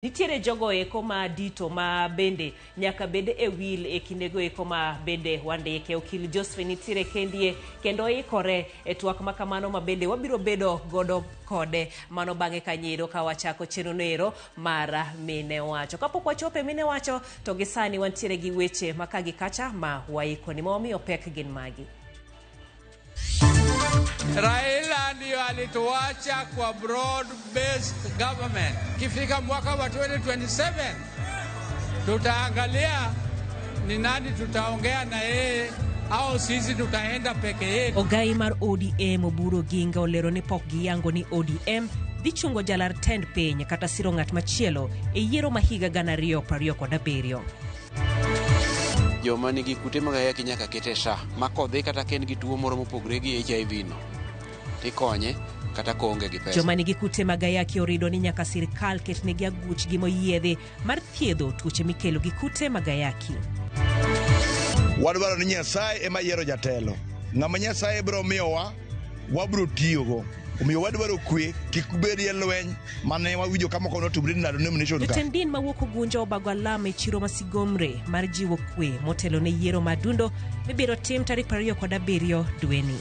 Nitiere jogo eko ma dito ma bende nyaka bed e wil e kindego eko ma bende wandike. Okil Josephine nitiere kendie kendo ikore e twak ma kamano ma bende wabiro bedo godo kode mano bang'e kanyero ka wachako chenro noero mar Mine Wacho. Kapok wachopo e Mine Wacho to gi sani wantiere gi weche ma ka gi kacha ma waikoni ma wamiyo pek gin magi. Raila ndiyo alituacha kwa broad based government. Kifika mwaka wa 2027 tutaangalia ni nani tutaongea na yeye au sisi tutaenda peke yetu. Ogai mar ODM Oburu Oginga olero ni pok giyango ni ODM dhi chungo jalar tend piny kata siro ng'at machielo e yiero ma higa 2027. Joma nigi kute mag ayaki nyaka ket e SHA ma kodhi kata ka en gi tuo moro mopogore gi HIV no tikonye kata koonge gi pesa. Joma nigi kute mag ayaki orido ni nyaka sirkal ketnegi aguchgi moyiedhi mar thiedho tuoche mikelo gi kute mag ayaki. Wadwaro ni Nyasaye ema yiero jatelo. Ng'ama Nyasaye biro miyowa, wabiro tiyogo. Omiyo wadwaro kwe, kik bedie lweny mane wawinjo ka moko notimre ndalo nomination ka. Jotend din mawuok Ugunja obago alam e chiro ma Sigomre mar jiwo kwe motelo ne yiero ma Adundo mibiro tim tarik 27 dweni.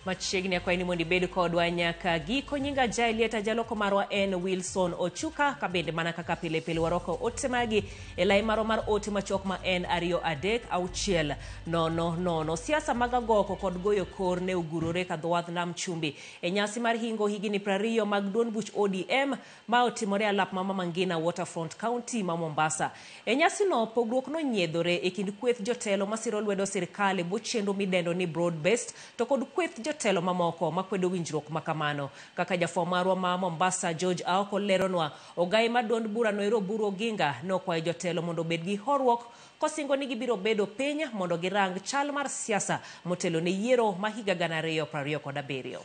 Machiegni akwayi ni mondo ibed kodwa nyaka giko. Nyinga Jaelieta, jaloko marwa en Wilson Ochuka, ka bende mana kaka pile pile warwako ote magi e lai marwa mar ote machuok ma en 2 3 6 0 0. Siasa mag agoko kod goyo kor ne ogurore ka dho wadh nam chumbi e nyasi mar hingo higni 20 mag duond buch ODM ma otimore alap ma Mama Ngina Waterfront County ma Mombasa. E nyasino pogruok nonyiedhore e kind kweth jotelo masiro lwedo sirkal e bwo chenro midendo ni broad based to kod kweth jotelo mamoko makwedo winjruok makamano. Kaka jafwambo marwa ma Mombasa George Aoko leronwa, ogai mar duond burano ero Oburu Oginga nokwayo jotelo mondo obed gi horuok kosingo ni gibiro bedo piny mondo girang chal mar siasa motelo ne yiero ma higa 2027.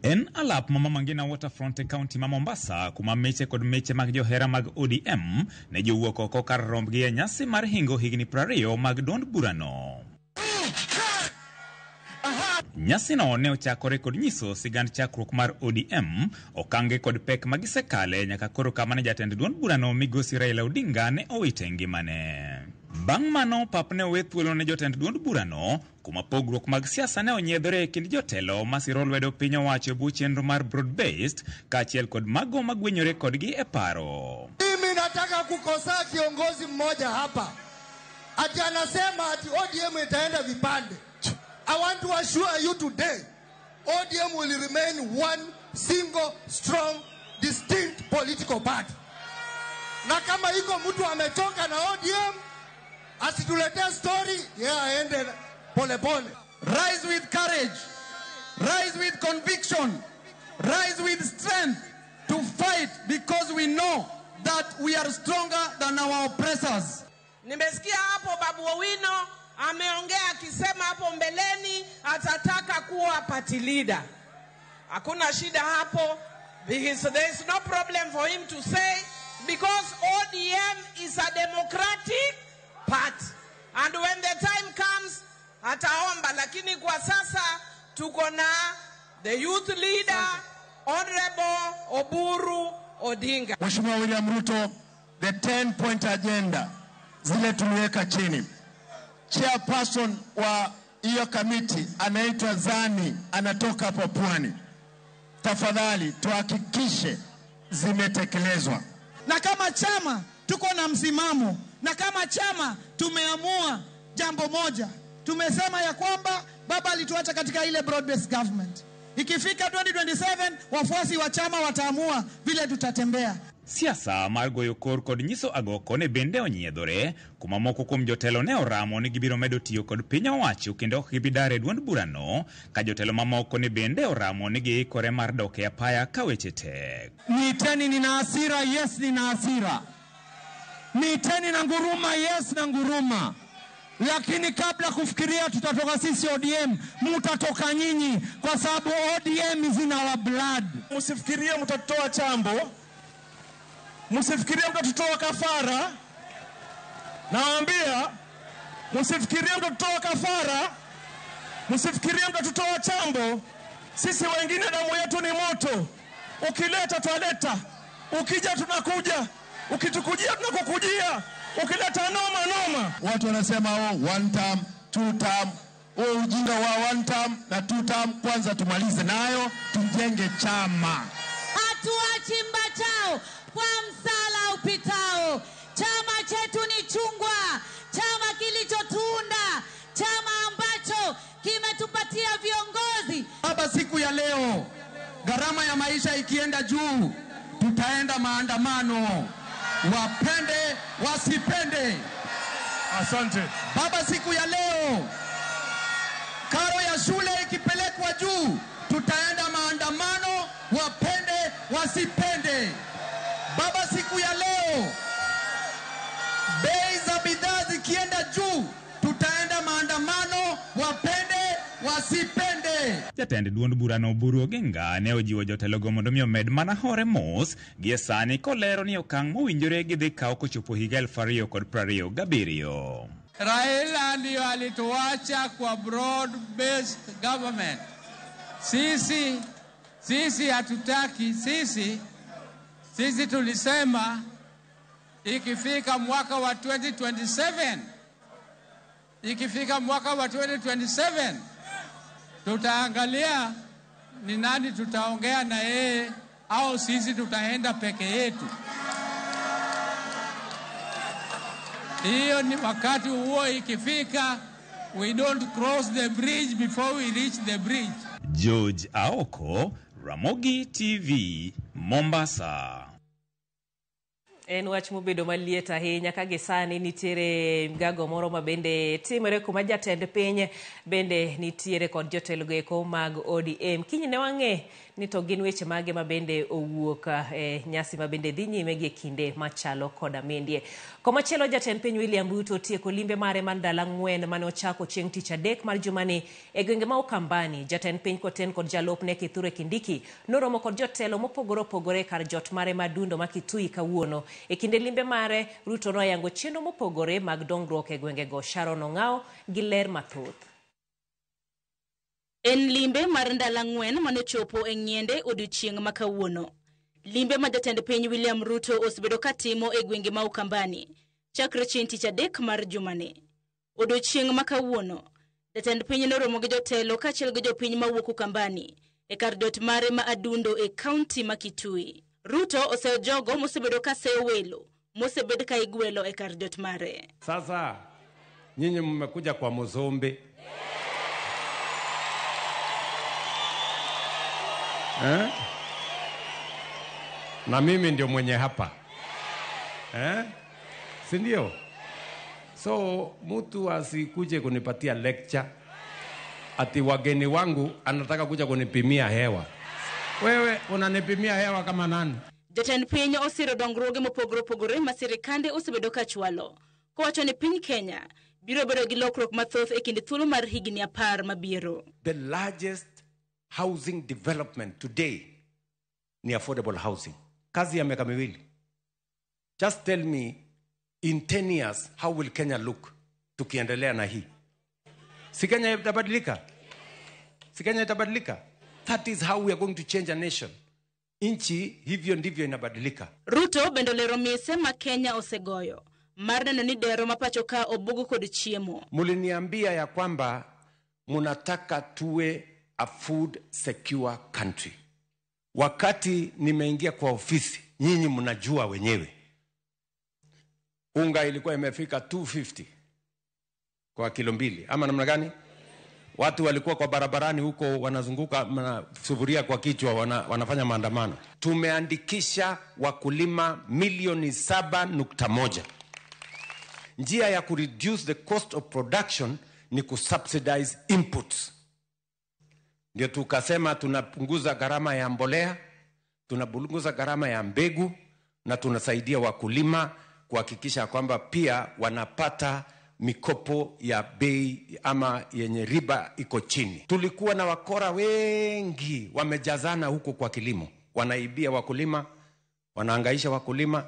En alap ma Mama Ngina Waterfront e county ma Mombasa kuma meche kod meche mag johera mag ODM ne jowuok oko kar rombgi e nyasi mar hingo higni 20 mag duond burano. Nyasino ne ochakore kod nyiso sigand chakruok mar ODM, okange kod pek magisekale nyaka koro kama ne jatend duond burano migosi Raila Odinga ne owite ngimane. Bang' mano pap ne owe thuolo ne jotend duond burano kuma pogruok mag siasa ne onyiedhore e kind jotelo masiro lwedo piny owacho e bwo chenro mar broad based kaachiel kod mago magwenyore kodgi e paro. Mimi nataka kukosa kiongozi mmoja hapa ati anasema ati ODM itaenda vipande. I want to assure you today, ODM will remain one single, strong, distinct political party. Na kama iko mtu amechoka na ODM, asituletee story, yeye aende pole pole. Rise with courage, rise with conviction, rise with strength to fight because we know that we are stronger than our oppressors. Nimesikia hapo Babu Owino ameongea akisema hapo mbeleni atataka kuwa party leader. Hakuna shida hapo. There is no problem for him to say because ODM is a democratic party. And when the time comes ataomba, lakini kwa sasa tuko na the youth leader Honorable Oburu Odinga. Mheshimiwa William Ruto, the 10-point agenda zile tuliweka chini. Chairperson wa hiyo kamiti anaitwa Zani, anatoka hapo Pwani. Tafadhali tuhakikishe zimetekelezwa. Na kama chama tuko na msimamo, na kama chama tumeamua jambo moja. Tumesema ya kwamba baba alituacha katika ile broad based government. Ikifika 2027 wafuasi wa chama wataamua vile tutatembea. Siasa mar goyo kor kod nyiso agoko ne bende onyiedhore kuma moko kuom jotelo ne oramo ni gibiro medo tiyo kod piny owacho kendo ok gibi dar e duond burano, ka jotelo mamoko ne bende oramo ni giikore mar dok e apaya ka weche tek. Niiteni nina hasira, yes nina hasira. Niiteni na nguruma, yes na nguruma. Lakini kabla kufikiria tutatoka sisi ODM, mutatoka nyinyi kwa sababu ODM is in our blood. Msifikirie mtatoa chambo. Msifikirie mtatutoa kafara. Nawaambia Msifikirie mtatutoa kafara, msifikirie mtatutoa chambo. Sisi wengine damu yetu ni moto. Ukileta twaleta, ukija tunakuja, ukitukujia tunakukujia, ukileta noma noma. Watu wanasema oh, one term, two term. Huo ujinga wa one term na two term kwanza tumalize nayo, tujenge chama. Hatuachi mbachao kwa msala upitao. Chama chetu ni chungwa, chama kilichotunda, chama ambacho kimetupatia viongozi. Baba, siku ya leo gharama ya maisha ikienda juu, tutaenda maandamano, wapende wasipende. Asante Baba. Siku ya leo karo ya shule ikipelekwa juu, tutaenda maandamano, wapende wasipende. Baba, siku ya leo bei za bidhaa zikienda juu, tutaenda maandamano, wapende wasipende. Jatend duond burano Oburu Oginga ne ojiwo jotelogo mondo mi omed mana hore mos gie sani kolero ni okang' mowinjore gidhi kawo kochopo higa 2027. Raila ndiyo alituacha kwa broad based government. Sisi hatutaki, sisi tulisema ikifika mwaka wa 2027, ikifika mwaka wa 2027 tutaangalia ni nani tutaongea na yeye au sisi tutaenda peke yetu. Hiyo ni wakati huo ikifika, we don't cross the bridge before we reach the bridge. George Aoko, Ramogi TV, Mombasa. En wach mobedo maliet ahinya ka gisani nitiere mgago moro ma bende timore kuma jatend piny bende nitiere kod jotelo eko mag ODM. Kiny ne wang'e ni to gin weche mage ma bende owuok e nyasi ma bende dhi nyime gi e kinde machalo koda mindie. Komachielo, jatend piny William Ruto otieko limbe mare mar ndalo 4 mane ochako chieng' tich adek mar jumani e gwenge ma Ukambani. Jatend piny koten kod jalupne Kithure Kindiki noromo kod jotelo mopogore opogore kar jot mare ma Dundo ma Kitui kawuono. E kinde limbe mare, Ruto noyango chenro mopogore mag dongruok e gwengego. Sharon Ong'ao gi ler mathoth. En limbe mar ndalo 4 manochopo e ng'iende odiochieng' ma kawuono. Limbe ma jatend piny William Ruto osebedo katimo e gwenge ma Ukambani chakre chieng' tich adek mar jumani. Odiochieng' ma kawuono, jatend piny noromo gi jotelo kaachiel gi jopiny mawuok Ukambani e kar jot mare ma Adundo e kaunti ma Kitui. Ruto oseyo jogo mosebedo ka seyo welo mosebed ka igwelo e kar jot mare. Sasa nyinyi mmekuja kwa Muzombe. Eh? Na mimi ndio mwenye hapa. Eh? Si ndio? So mtu asikuje kunipatia lecture ati wageni wangu anataka kuja kunipimia hewa. Wewe unanipimia hewa kama nani? Jatend piny osiro dongruoge mopogore opogore ma sirikande osebedo ka chwalo, kowacho ni piny Kenya biro bedo gi lokruok mathoth e kind thuolo mar higni 10 mabiro. The largest housing development today ni affordable housing. Kazi ya miaka miwili. Just tell me in 10 years how will Kenya look tukiendelea na hii? Si Kenya itabadilika? Si Kenya itabadilika? That is how we are going to change a nation. Inchi hivyo ndivyo inabadilika. Ruto bende olero mise ma Kenya osegoyo mar neno ni dero ma pacho ka obugo kod chiemo. Muliniambia ya kwamba munataka tuwe a food secure country. Wakati nimeingia kwa ofisi, nyinyi mnajua wenyewe, unga ilikuwa imefika 250 kwa kilo 2, ama namna gani? Watu walikuwa kwa barabarani huko wanazunguka na sufuria kwa kichwa, wanafanya maandamano. Tumeandikisha wakulima milioni 7.1. Njia ya kureduce the cost of production ni kusubsidize inputs. Ndio tukasema tunapunguza gharama ya mbolea, tunapunguza gharama ya mbegu, na tunasaidia wakulima kuhakikisha kwamba pia wanapata mikopo ya bei ama yenye riba iko chini. Tulikuwa na wakora wengi wamejazana huko kwa kilimo, wanaibia wakulima, wanahangaisha wakulima,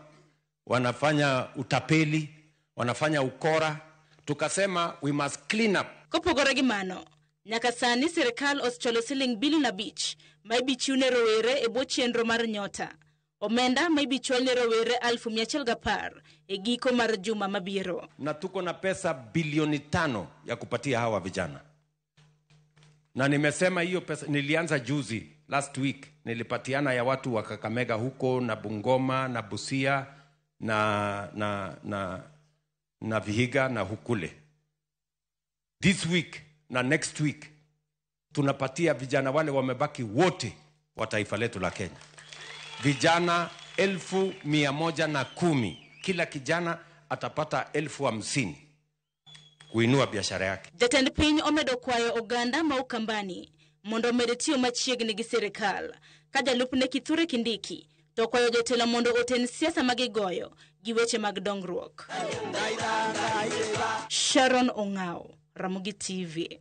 wanafanya utapeli, wanafanya ukora. Tukasema we must clean up. Kopogore gi mano, nyaka sani sirikal osechwalo siling bilion 5 ma ibichiw ne rowere e bwo chenro mar Nyota. Omenda ma ibichwal ne rowere 110,000 e giko mar juma mabiro. Na tuko na pesa bilioni 5 ya kupatia hawa vijana. Na nimesema hiyo pesa nilianza juzi, last week nilipatiana ya watu wa Kakamega huko na Bungoma na Busia na Vihiga na Hukule. This week na next week tunapatia vijana wale wamebaki wote wa taifa letu la Kenya. Vijana 110,000, kila kijana atapata 50,000 kuinua biashara yake. Jatend piny omedo kwayo oganda ma Ukambani mondo omed tiyo machiegni gi sirikal. Ka jalupne Kithure Kindiki to kwayo jotelo mondo oten siasa ma gigoyo gi weche mag dongruok. Sharon Ong'ao, Ramogi TV.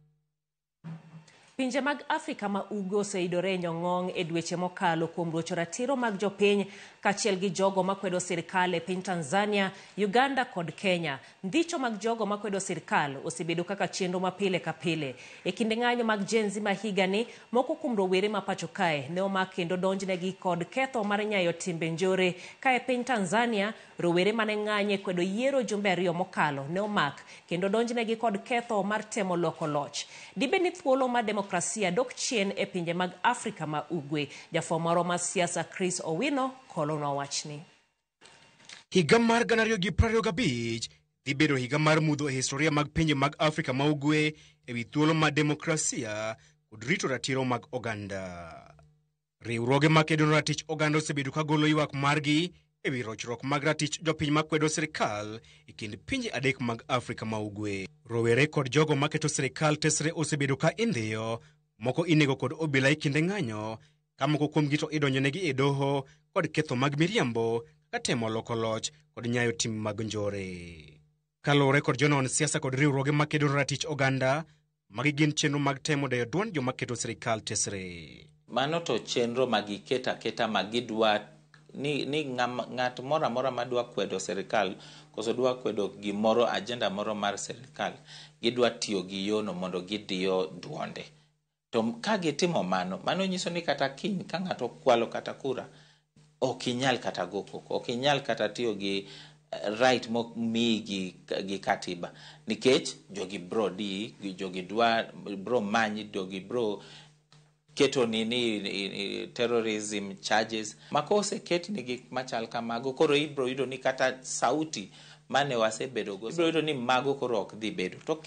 Pinje mag Afrika ma Ugwe oseyudore e nyong'ong' e dweche mokalo kuom rocho ratiro mag jopiny kaachiel gi jogo makwedo sirikal e piny Tanzania, Uganda kod Kenya. Ndicho mag jogo makwedo sirikal osebedo kaka chenro ma pile ka pile. E kinde ng'anyo mag Gen Z ma higani, moko kuom rowere ma pacho kae ne omak kendo donjnegi kod ketho mar nyayo timbe njore. Ka e piny Tanzania, rowere mane ng'anye kwedo yiero jumbe 2 mokalo ne omak kendo donjnegi kod ketho mar temo loko loch. Dibed ni thuolo mar demokrasia dok chien e pinje mag Afrika ma Ugwe. Jafwambo moro mar siasa Chris Owino kolonwa wachni. Higa mar 2025 dhi bedo higa mar mudho e historia mag pinje mag Afrika ma Ugwe ewi thuolo mar demokrasia kod rito ratiro mag oganda. Riwruoge makedo ne ratich oganda osebedo ka golo ywak margi ewi rochruok mag ratich jopiny makwedo sirikal e kind pinje 3 mag Afrika ma Ugwe. Rowere kod jogo maketo sirikal tesre osebedo ka indhiyo, moko inego kod obila e kinde ng'anyo, ka moko kuomgi to idonjonegi e doho kod ketho mag miriambo kaka temo loko loch kod nyayo tim mag njore. Kaluwore kod jonon siasa kod riwruoge makedo ne ratich oganda, magi gin chenro mag temo deyo duond joma keto sirikal tesre. Mano to chenro ma giketo aketa ma gidwa ni ng'at moro amora madwa kwedo sirikal koso dwa kwedo gimoro, agenda moro mar sirikal, gidwa tiyo gi yono mondo gidiyo duonde. To ka gitimo mano, mano nyiso ni kata kiny ka ng'ato okwalo kata kura, ok inyal kata go koko, ok inyal kata tiyo gi right momiyi gi katiba, nikech jogi bro di, jogi dwa bro manyi, jogi bro keto ni terrorism charges. Ma koseket ni gik machal kamago, koro ibro yudo ni kata sauti mane wasebedo go, ibro yudo ni mago koro ok dhi bedo. To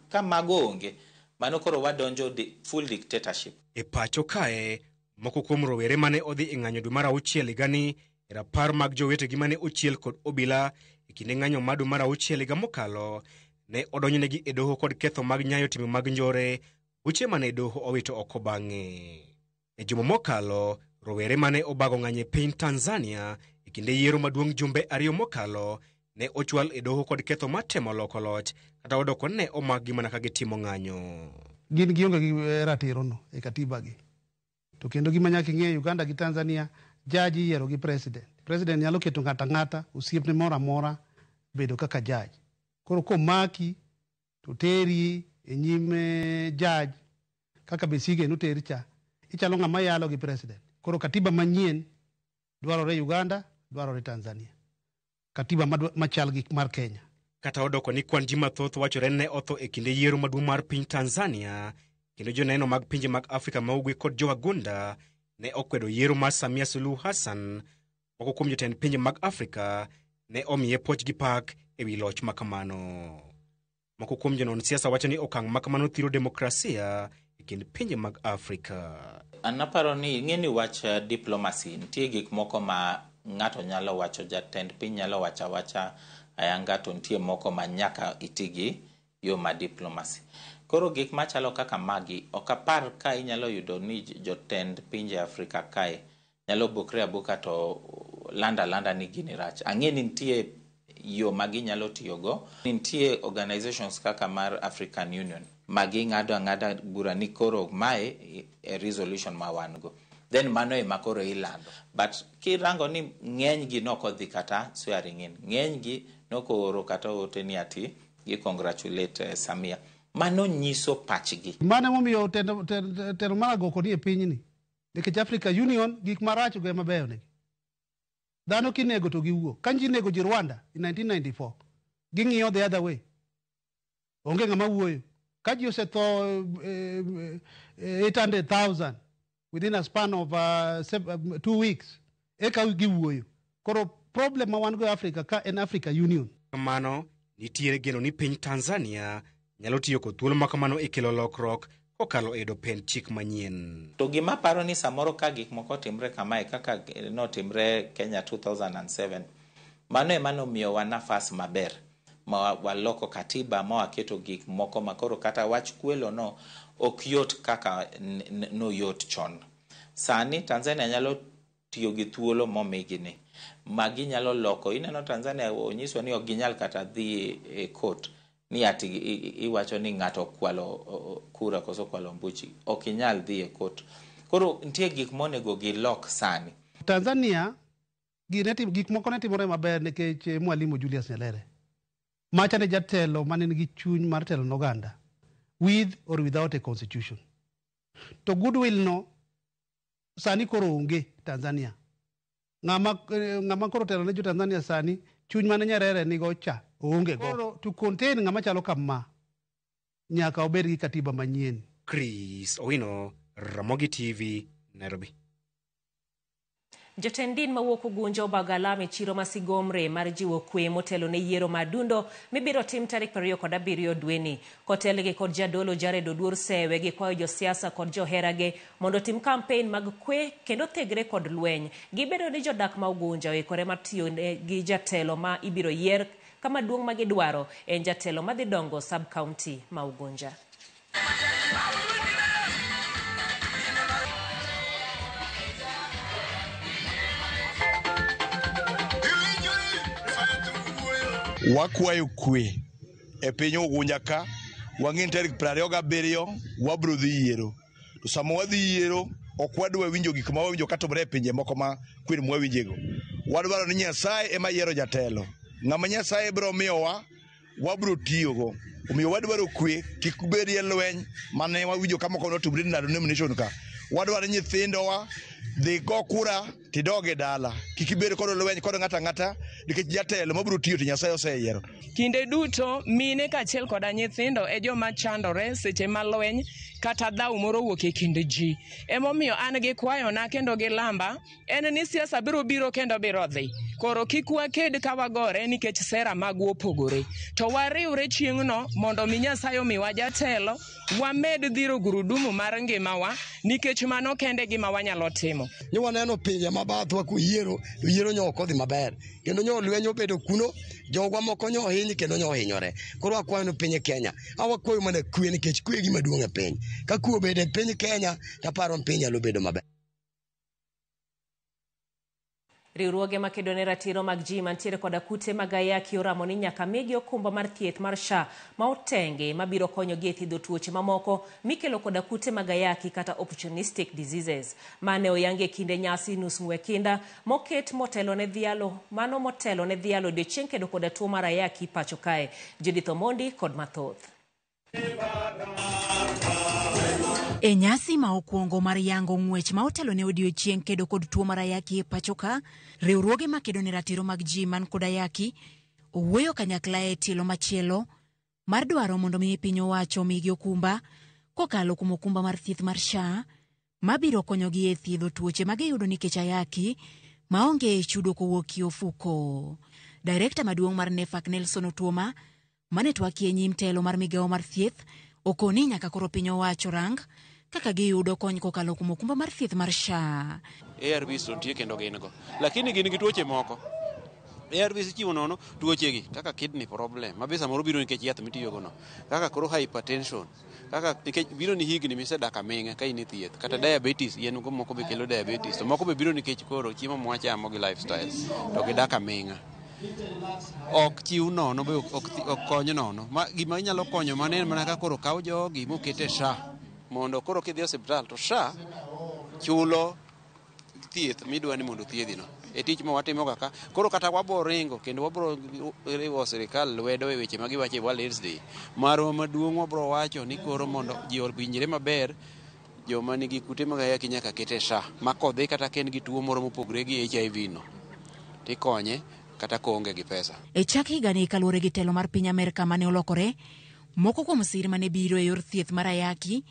ka mago onge, mano koro wadonjo full dictatorship. E pacho kae, moko kuom rowere mane odhi e ng'anyo dwe mar 6 higani e rapar mag jowetegi mane ochiel kod obila e kinde ng'anyo mar dwe mar 6 higa mokalo ne odonjonegi e doho kod ketho mag nyayo timbe mag njore, buche mane doho owito oko bang'e. E juma mokalo, rowere mane obago ng'anyo e piny Tanzania e kinde yiero maduong' jumbe 2 mokalo ne ochwal e doho kod ketho mar temo loko loch kata odoko ne omakgi mana ka gitimo ng'anyo. Gin gionge gi ratiro no e katiba gi. To kendo gima nyaka ing'e, Uganda gi Tanzania, judge iyiero gi president. President nyalo keto ng'ato ang'ata, osiepne moro amora bedo kaka judge. Koro komaki to teri e nyim judge kaka Besigye noter cha, ichalo ng'ama yalo gi president. Koro katiba manyien dwarore Uganda, dwarore Tanzania. Katiba machal gi mar Kenya. Kata odoko ni kwan ji mathoth wachore ne otho e kinde yiero maduong' mar piny Tanzania, kendo joneno mag pinje mag Afrika ma Ugwe kod jowagunda ne okwedo yiero mar Samia Suluhu Hassan. Moko kuom jotend pinje mag Afrika ne omiye puoch gi pak ewi loch makamano. Moko kuom jonon siasa wacho ni okang' makamano thiro demokrasia e kind pinje mag Afrika. An aparo ni ing'e ni wach diplomacy nitie gik moko ma ng'ato nyalo wacho, jatend piny nyalo wacho awacha ayanga, to nitie moko ma nyaka iti gi yo ma diplomacy. Koro gik machalo kaka magi, ok apar ka inyalo yudo ni jotend pinje Afrika kae nyalo bokre aboka to landa landa ni gini rach. Ang'e ni nitie yo ma ginyalo tiyogo. Nitie organizations kaka mar African Union ma ging'ado ang'ada bura ni koro mae e resolution ma wan go. Then mano ema koro ilando. But kirango ni ng'eny gi nokodhi kata swearing in, ng'eny gi nokooro kata ote ni ati gi congratulate Samia. Mano nyiso pachgi. Mano emomiyo telo mar agoko nie pinyni. Nikech Africa Union gik maracho go ema beyo negi. Dhano kinego to giwuok. Ka ji nego ji Rwanda in 1994, ging'iyo the other way. Onge ng'ama wuoyo. Ka ji osetho 800,000 within a span of 2 weeks, eka giwuoyo. Koro problem ma wan go e Africa ka en Africa Union. Kamano, nitiere geno ni piny Tanzania nyalo tiyo kod thuolo ma kamano e kelo lokruok kokalo e yudo pend chik manyien. To gima paro ni samoro ka gik moko timre kamae kaka notimre Kenya 2007, mano ema nomiyowa nafas maber ma waloko katiba ma waketo gik moko ma koro kata wach kwelo no ok yot kaka noyot chon. Sani Tanzania nyalo tiyo gi thuolo momigi ni ma ginyalo loko. Ineno Tanzania onyiswa ni ok ginyal kata dhi e court ni ati iwacho ni ng'ato okwalo kura koso okwalo ombuchi, ok inyal dhi e court. Koro nitie gik monego gilok sani. Tanzania gik moko ne timore maber nikech Mwalimu Julius Nyerere. Macha ne jatelo mane nigi chuny mar telo ne oganda with or without a constitution. To goodwill no sani koro onge Tanzania. Ng'ama koro telo ne jo Tanzania sani chuny mane Nyerere nigo cha oonge go. Koro to contain ng'ama chalo kama nyaka obed gi katiba manyien. Chris Owino, Ramogi TV, Nairobi. Jatend din mawuok Ugunja obago alam e chiro ma Sigomre mar jiwo kwe motelo ne yiero ma Adundo mibiro tim tarik 27 dweni. Kotelgi kod jadolo Jared Oduor Sewe gikwayo josiasa kod joherage mondo otim kampen mag kwe kendo thegre kod lweny. Gibedo ni jodak ma Ugunja oikore mar tiyo gi jatelo ma ibiro yier kama duong' ma gidwaro en jatelo madhi dongo sub-county ma Ugunja. Wakwayo kwe e piny Ugunja ka, wang'e ni tarik 27 wabiro dhi yiero. To sama wadhi yiero, ok wadwa winjo gik ma wawinjo katimore e pinje moko ma kwer mwawinjego. Wadwaro ni Nyasaye ema yiero jatelo. Ng'ama Nyasaye biro miyowa, wabiro tiyogo. Omiyo wadwaro kwe, kik bedie lweny mane wawinjo ka moko notimore ndalo nomination ka. Wadwaro ni nyithindowa dhi go kura tidog e dala. Kik ibed kod lweny kod ng'ato ang'ata nikech jatelo mabiro tiyo to Nyasaye oseyiero. Kinde duto mine kaachiel koda nyithindo e joma chandore seche ma lweny kata dhaw moro owuok e kind ji. Emomiyo an gi kwayona kendo gi lamba en ni siasa biro biro kendo biro dhi. Koro kik waked ka wagore nikech sera magwa opogore. To wariwre chieng'no mondo mi Nyasaye omiwa jatelo, wamed dhiro gurudumu mar ngimawa nikech mano kende gima wanyalo timo. Ni waneno pinje mabathwa kuyiero, to yiero nyo ok odhi maber. Kendo nyo lweny obedo kuno, jogwa moko nyo ohiny kendo nyo ohinyore. Koro wakwayo ni piny Kenya, awakwayo mana kwe nikech kwe e gima duong' e piny. Ka kwe obedo e piny Kenya, taparo ni piny nyalo bedo maber. Riwruoge makedo ne ratiro mag ji mantiere koda kute mag ayaki oramo ni nyaka migi okumba mar thieth mar SHA ma otenge mabiro konyogi e thiedho tuoche mamoko mikelo koda kute mag ayaki kata opportunistic diseases. Mane oyangi e kinde nyasi nus ng'we kinda moket motelo ne dhialo mano motelo ne dhialo odiochieng' kedo koda tuo mar ayaki pacho kae. Judith Omondi kod mathoth. E nyasi ma okwongo mar yango ng'wech ma otelo ne odiochieng' kedo kod tuo mar ayaki e pacho ka, riwruoge makedo ne ratiro mag ji man kod ayaki owuoyo kanyakla e tielo machielo mar dwaro mondo mi piny owacho omigi okumba kokalo kuom okumba mar thieth mar SHA mabiro konyogi e thiedho tuoche ma giyudo nikech ayaki maonge chudo kowuok e ofuko. Direkta maduong' mar NEPHAK Nelson Otuoma mane twakie nyim telo mar migawo mar thieth okoni nyaka koro piny owacho rang kaka giyudo kony kokalo kuom okumba mar thieth mar SHA. ARVs to nitie kendo gin go, lakini gin gi tuoche moko. ARVs ichiwo nono tuochegi kaka kidney problem ma be samoro biro nikech yath mitiyogo no, kaka koro hypertension, kaka nikech biro ni higni misedak aming'a ka in e thieth, kata diabetes, yien go moko be kelo diabetes, to moko be biro nikech koro chiemo mwachamo gi lifestyle to gidak aming'a. Ok chiw nono be ok kony nono. Ma gima inyalo konyo mano en mana ka koro kaw jogi moket e SHA mondo koro kidhi e osiptal to SHA chulo thieth midwa ni mondo othiedhi no. E tich ma watimo kaka koro kata wabro ringo kendo wabro riwo sirikal lwedo e weche ma giwacho e World AIDS Day. Marwa maduong' wabro wacho ni koro mondo ji owinjre maber, joma nigi kute mag ayaki nyaka ket e SHA ma kodhi kata ka en gi tuo moro mopogre gi HIV no tikonye kata koonge gi pesa. E chak higani kaluwore gi telo mar piny Amerka mane olokore, moko kuom sir mane biro e yor thieth mar ayaki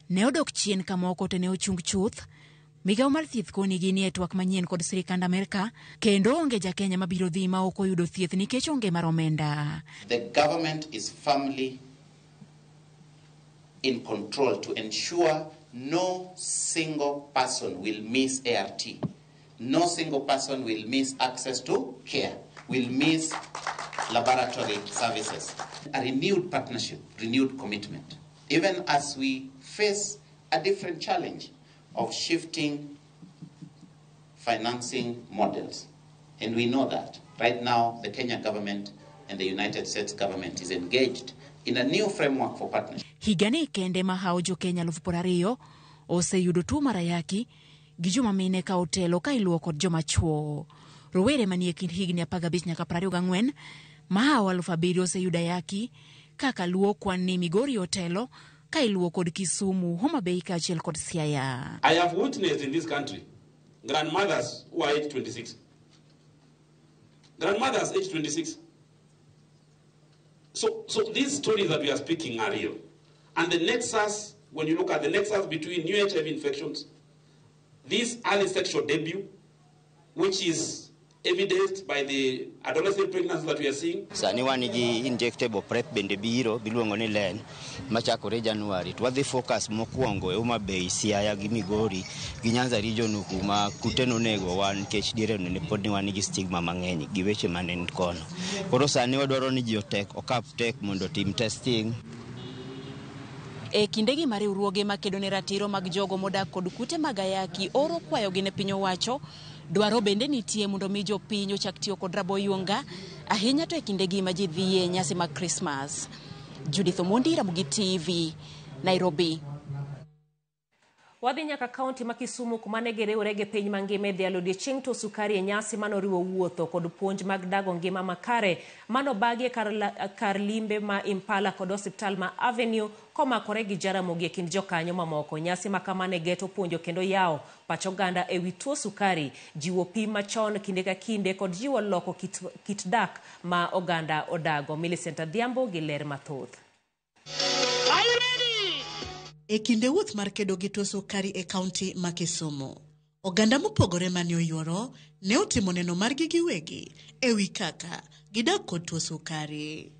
ne odok chien ka moko to ne ochung chuth. Migawo mar thieth koni gi nie twak manyien kod sirikand Amerka kendo onge ja Kenya mabiro dhi ma ok oyudo thieth nikech onge mar omenda. The government is firmly in control to ensure no single person will miss ART. No single person will miss access to care, will miss laboratory services. A renewed partnership, renewed commitment, even as we face a different challenge of shifting financing models. And we know that. Right now, the Kenya government and the United States government is engaged in a new framework for partnership. Higani kende mahawo jo Kenya 20,000 oseyudo tuo mar ayaki gi joma mine ka otelo ka iluwo kod joma chuo. Rowere manie kind higni 15 nyaka 24 mahawo 7,000 oseyudo ayaki kaka luwo kwan ni Migori otelo ka iluwo kod Kisumu, Homa Bay kaachiel kod Siaya. I have witnessed in this country grandmothers who are age 26. Grandmothers age 26. So these stories that we are speaking are real. And the nexus, when you look at the nexus between new HIV infections, this early sexual debut, which is evidenced by the adolescent pregnancy that we are seeing. Sani wan gi injectable PrEP bende biro biluongo ni LEN machakore January. To wadhi focus mokwongo e Homa Bay, Siaya gi Migori gi Nyanza region kuma kute nonego wan nikech diere no ne pod ni wan gi stigma mang'eny gi weche mane ni kono. Koro sani wadwaro ni ji otek okap tek mondo otim testing. E kindegi ma riwruoge makedo ne ratiro mag jogo modak kod kute mag ayaki oro kwayogi ne piny owacho, dwaro bende nitie mondo mi jopiny ochak tiyo kod raboyunga ahinya to e kindegi ma ji dhiye nyasi mag Christmas. Judith Omondi, Ramogi TV, Nairobi. Wadhi nyaka kaunti ma Kisumu kuma ne giriwre gi piny mangima e dhialo odiechieng' to sukari e nyasi manoriwo wuotho kod puonj mag dago ngima makare manobagi e kar limbe ma Impala kod osiptal ma Avenue komakore gi Jaramogi e kind jokanyo mamoko. Nyasi ma kama ne geto puonjo kendo yawo pach oganda ewi tuo sukari, jiwo pim machon kinde ka kinde kod jiwo loko kit dak ma oganda odago. Millicent Adhiambo gi ler mathoth. E kinde wuoth mar kedo gi tuo sukari e kaunti ma Kisumu, oganda mopogore mane oyuoro ne otimo neno margi giwegi ewi kaka gidak kod tuo sukari.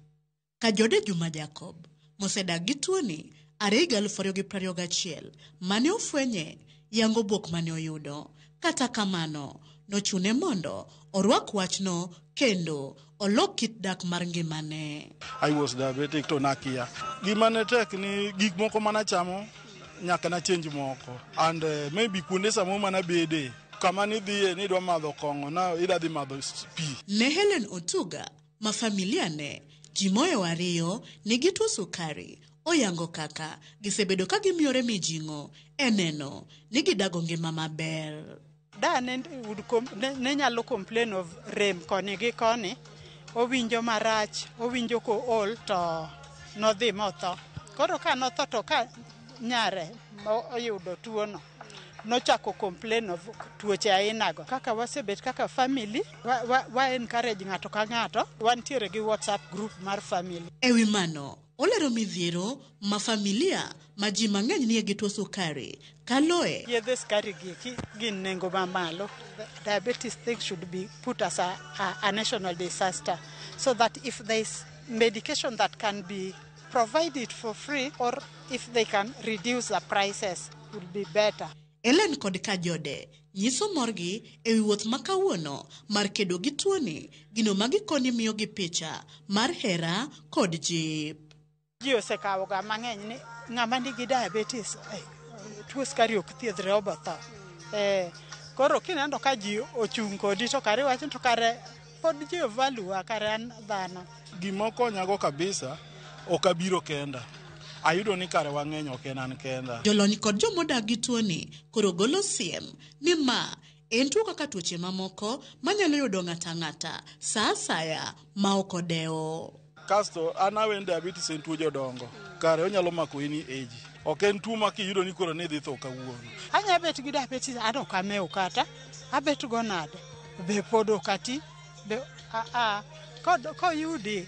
Kajode Juma Jacob, mosedak gi tuoni are higa 2021 mane ofwenye yango buok mane oyudo. Kata kamano, nochune mondo orwak wachno kendo olok kit dak mar ngimane. I was diabetic to nakia. Gima ne tek ni gik moko manachamo nyaka na change moko. And maybe kuonde samo mana bede kama nidhiye ni idwa madho kong'o na idwa dhi madho pi. Ne Helen Otuga ma familia ne ji moyo ariyo nigi tuo sukari oyango kaka gisebedo ka gimiyore mijing'o e neno ni gidago ngima maber. Da ne ne nyalo complain of rem koni gi koni, owinjo marach, owinjo ko ol to nodhi motho. Koro ka notho to ka nyare oyudo tuono, nochako complain of tuoche ainago. Kaka wasebet kaka family, wa encourage ng'ato ka ng'ato, wantiere gi WhatsApp group mar family. Ewi mano, olero midhiero ma familia ma ji mang'eny nie gi tuo sukari kaloe. Yedhe sukari gi gin nengo mamalo. Diabetes thing should be put as a national disaster, so that if there is medication that can be provided for free, or if they can reduce the prices, would be better. Ellen kod Kajode nyiso morgi ewi wuoth ma kawuono mar kedo gi tuoni, gino ma gikoni miyogi picha mar hera kod jip. Ji osekawoga mang'eny ni ng'ama nigi diabetes, tuo sukari ok thiedhre obotho. Koro kineno ka ji ochung' kodi to kare iwacho to kare pod ji value kare an dhano. Gima okonyago kabisa ok abiro kenda. Ayudo ni kare wang'eny ok en an kenda. Jolony kod jomodak gi tuoni koro golo siem ni ma en tuo kaka tuoche mamoko manyalo yudo ng'ato ang'ata sa asaya ma ok odewo. Kasto an awen diabetes en tuo jodongo, kare onyalo mako any age. Ok en tuo ma kiyudo ni koro ni idhi tho kawuono. Anya bet gi diabetes an ok amewo kata abet go nade be pod ok ati be aa koyudi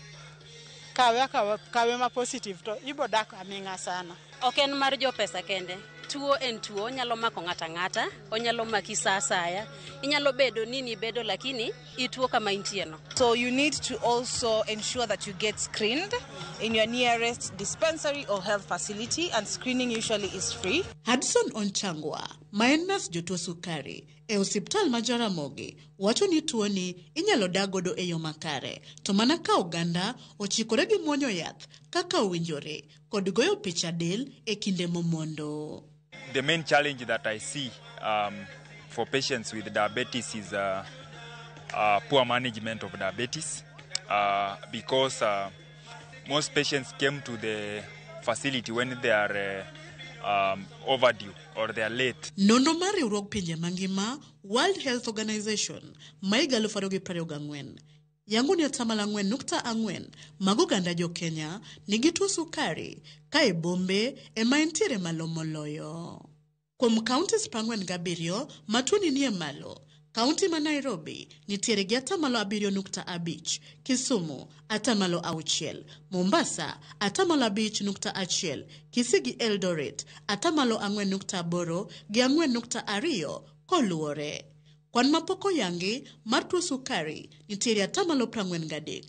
kawe akawa kawe ma positive to ibo dak aming'a sana. Ok en mar jopesa kende. Tuo en tuo, onyalo mako ng'ato ang'ata, onyalo maki sa asaya. Inyalo bedo ni nibedo lakini ituo kama intie no. So you need to also ensure that you get screened in your nearest dispensary or health facility, and screening usually is free. Hudson Onchangwa, ma en nas jotuo sukari e osiptal ma Jaramogi, wacho ni tuoni inyalo dag godo e yo makare, to mana ka oganda ochikore gi muonyo yath kaka owinjore kod goyo picha del e kinde momondo. The main challenge that I see for patients with diabetes is poor management of diabetes, because most patients came to the facility when they are overdue or they are late. Nonro mar riwruog pinje mangima World Health Organization ma higa 2024 yango ni 4.4% mag oganda jo Kenya nigi tuo sukari ka e bombe ema entiere malo moloyo. Kuom counties 47 ma tuoni nie malo, kaunti ma Nairobi nitiere gi 7.5%, Kisumu 6%, Mombasa 5.1%, Kisii gi Eldoret 4.8% gi 4.2 koluwore. Kwan mapok oyangi mar tuo sukari nitiere 43%.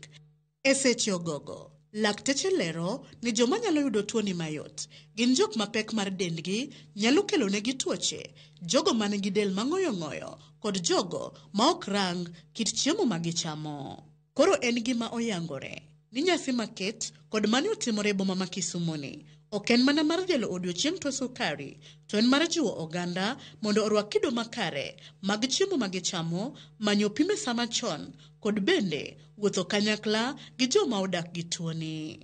E seche ogogo, lakteche lero ni joma nyalo yudo tuoni mayot gin jok ma pek mar dendgi nyalo kelonegi tuoche, jogo man gi del mang'oyo ng'oyo kod jogo ma ok rang kit chiemo ma gichamo. Koro en gima oyangore ni nyasi maket kod mane otimore e boma ma Kisumu ni ok en mana mar dhialo odiochieng' tuo sukari, to en mar jiwo oganda mondo orwak kido makare mag chiemo ma gichamo, manyo pim e sama chon, kod bende wuotho kanyakla gi joma odak gi tuoni.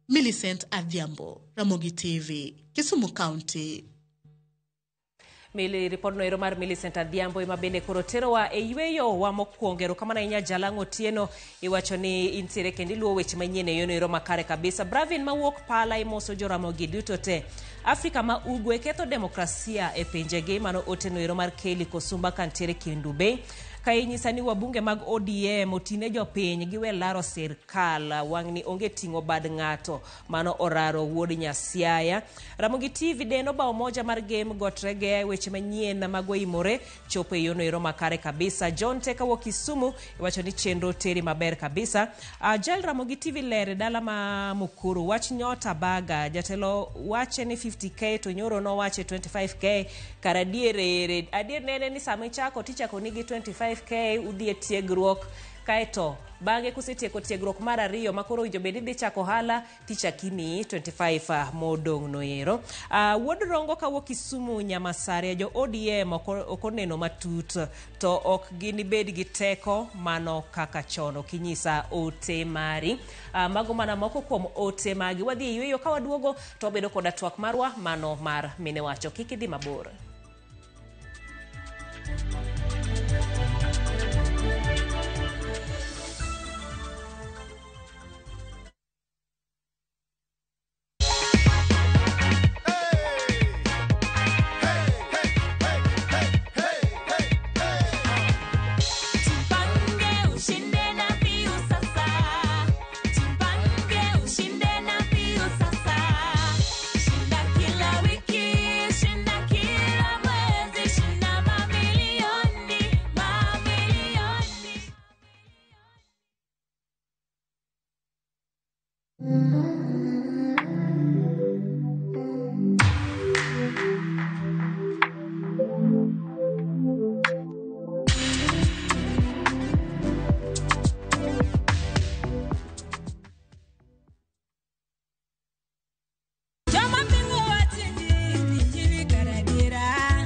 Millicent Adhiambo, Ramogi TV, Kisumu County. Mili ripodno ero mar Millicent Adhiambo ema bende koro terowa e yweyo wa mokwongo. Erokamano ahinya Jalang'o Otieno, iwacho ni intiere kendo iluwo weche manyien e yono ero makare kabisa. Bravin mawuok Pala imoso Joramogi duto te. Afrika ma Ugwe ketho demokrasia e pinjegi, mano oteno ero mar Kelly Kosumba kantiere Kendu Bay. Ka inyisa ni wabunge mag ODM otine jopiny giwe laro sirkal, wang'ni onge ting'o bad ng'ato, mano oraro wuod Nyasiaya. Ramogi TV deno bao moja mar game gotrege weche manyien mag oimore chopo e yono ero makare kabisa. John Teka wuok Kisumu iwacho ni chenro teri maber kabisa. Jal Ramogi TV ler dala ma Mukuru wach nyota baga jatelo wache ni 50k to nyoro nowache 25k kar adier ere adier nene ni sama ichako tichako nigi 25k udhi e tiegruok kaeto bang'e kusetieko tiegruok mar ariyo makoro owinjo bed ni idhi chako ohala tichakimi 25 modong' no ero. Wuod Rongo kawuok Kisumu Nyamasare jo ODM ok oneno matut to ok ginibed gi teko mano kaka chon. Ok inyisa ote mari. Mago mana moko kuom ote magi. Wadhi e yweyo ka waduogo to wabedo koda twak marwa mano mar mine wacho. Kik idhi mabor.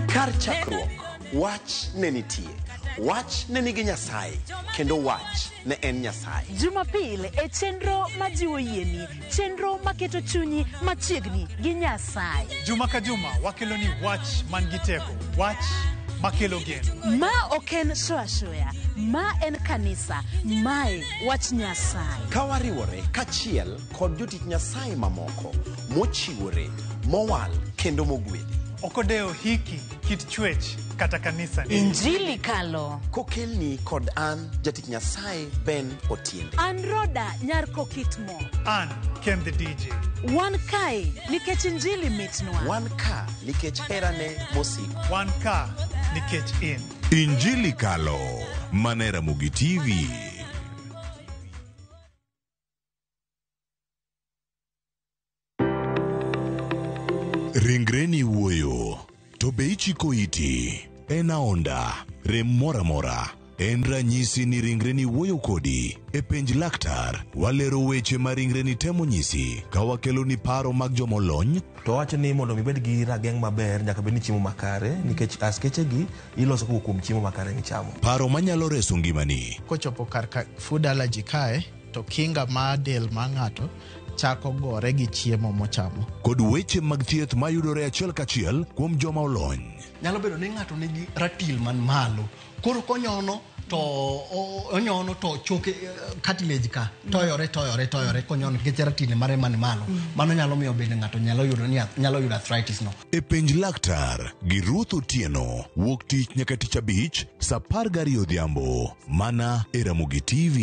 Kar chakruok, wach ne nitie. Wach ne nigi Nyasaye, kendo wach ne en Nyasaye. Jumapil e chenro majiwo yieni, chenro maketo chunyi machiegni gi Nyasaye. Juma ka juma wakelo ni wach man gi teko, wach makelo geno. Ma ok en show ashoya, ma en kanisa, mae wach Nyasaye. Ka wariwore kachiel kod jotich Nyasaye mamoko mochiwore, mowal kendo mogwedhi. Ok odewo hiki, kit chwech kata kanisa ni. Injili kalo. Kokelni kod an jatich Nyasaye Ben Otiende. An Roda nyar Kokitmo. An Ken the DJ. Wan kae nikech injili mitnwa. Wan ka nikech herane mosiko. Wan ka nikech in. Injili Kalo, mana Ramogi TV. Ringreni wuoyo, to be ichiko iti? En aonda, rem moro amora. En ranyisi ni ringreni wuoyo kodi. E penj laktar, walero weche ma ringreni temo nyisi ka wakeloni paro mag jomolony. To wacho ni mondo mi ibed gi rageng' maber nyaka bed ni chiemo makare nikech askeche gi iloso kowuok kuom chiemo makare michamo. Paro manyalo reso ngimani. Kochopo kar ka food allergy kae to kinga mar del mar ng'ato chako gore gi chiemo mochamo. Kod weche mag thieth mayudore achiel kachiel kuom joma olony. Nyalo bedo ni ng'ato nigi ratil man malo. Koro konyono to onyono to choke cartilage ka toyore toyore toyore konyono nikech ratil mare man malo. Mano nyalo miyo bende ng'ato nyalo yudo ni nyalo yudo arthritis no. E penj laktar gi Ruth Otieno wuok tich nyaka tich abich saa 12 odhiambo mana e Ramogi TV.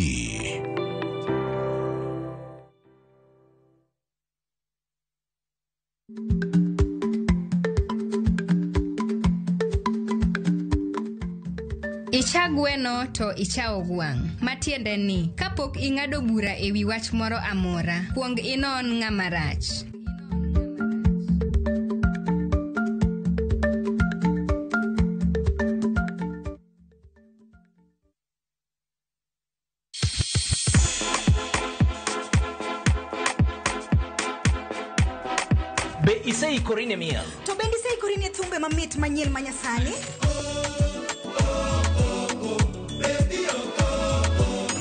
Icha gweno to ichawo gwang'. Matiende ni, kapok ing'ado bura e wi wach moro amora, kuong inon ng'ama rach. Be iseikori ne miel? To bende iseikori ne thumbe mamit manyien ma nyasani?